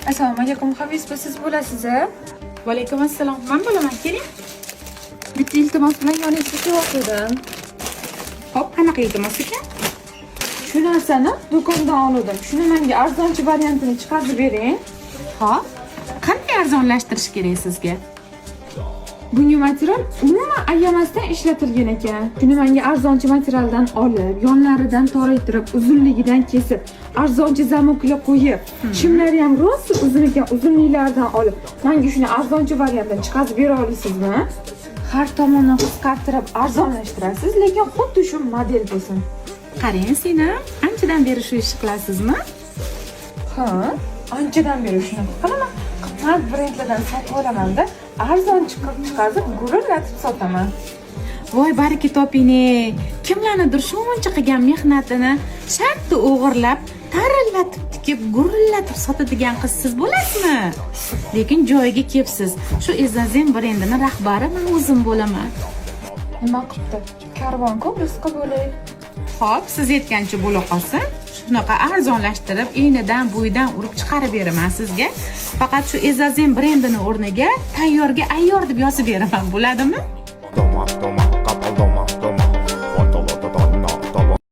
Assalomu alaykum, Hafiz, siz bo'lasiz a? Vaalaykum assalom. Man bo'laman, keling. Bitta iltimos bilan yoningizga kelyotgandim. Hop, qanaqa iltimos ekan? Shu narsani do'kondan oldim. Shuni menga arzonchi variantini chiqarib bering. Hop, qanday arzonlashtirish kerak sizga? Bunga material umuman ayamasdan ishlatilgan ekan. Shuni menga arzonchi materialdan olib, yonlaridan toraytirib, uzunligidan kesib, arzonchi замок lar qo'yib, shimlari ham rosa uzun ekan, uzunliklaridan olib, menga shuni arzonchi variantdan chiqarib bera olasizmi? Har tomondan qisqartirib arzonlashtirasiz, lekin xuddi shu model bo'lsin. Qarang, Sinem, anchadan beri shu ishni qilasizmi? Ha, anchadan beri shunaqa qilaman. Qimmat brendlardan sotib olamanda, arzon chiqib chiqarib, gurillatib sotaman. Voy, baraka toping. Kimlarnidir shuncha qilgan mehnatini shartta o'g'irlab, tarillatib tikib, gurillatib sotadigan qiz siz bo'lasizmi? Lekin joyiga kelibsiz. Shu Ezazen brendini rahbari man o'zim bo'laman. Nima qilibdi? Karvon ko'p, rizqi bo'lay. Xo'p, siz aytgancha bo'la qolsin. Shunaqa arzonlashtirib, enidan bo'yidan urib chiqarib beraman sizga. Faqat shu Ezazen brendini o'rniga "tayyorga ayyor" deb yozib beraman, bo'ladimi? Toma, toma.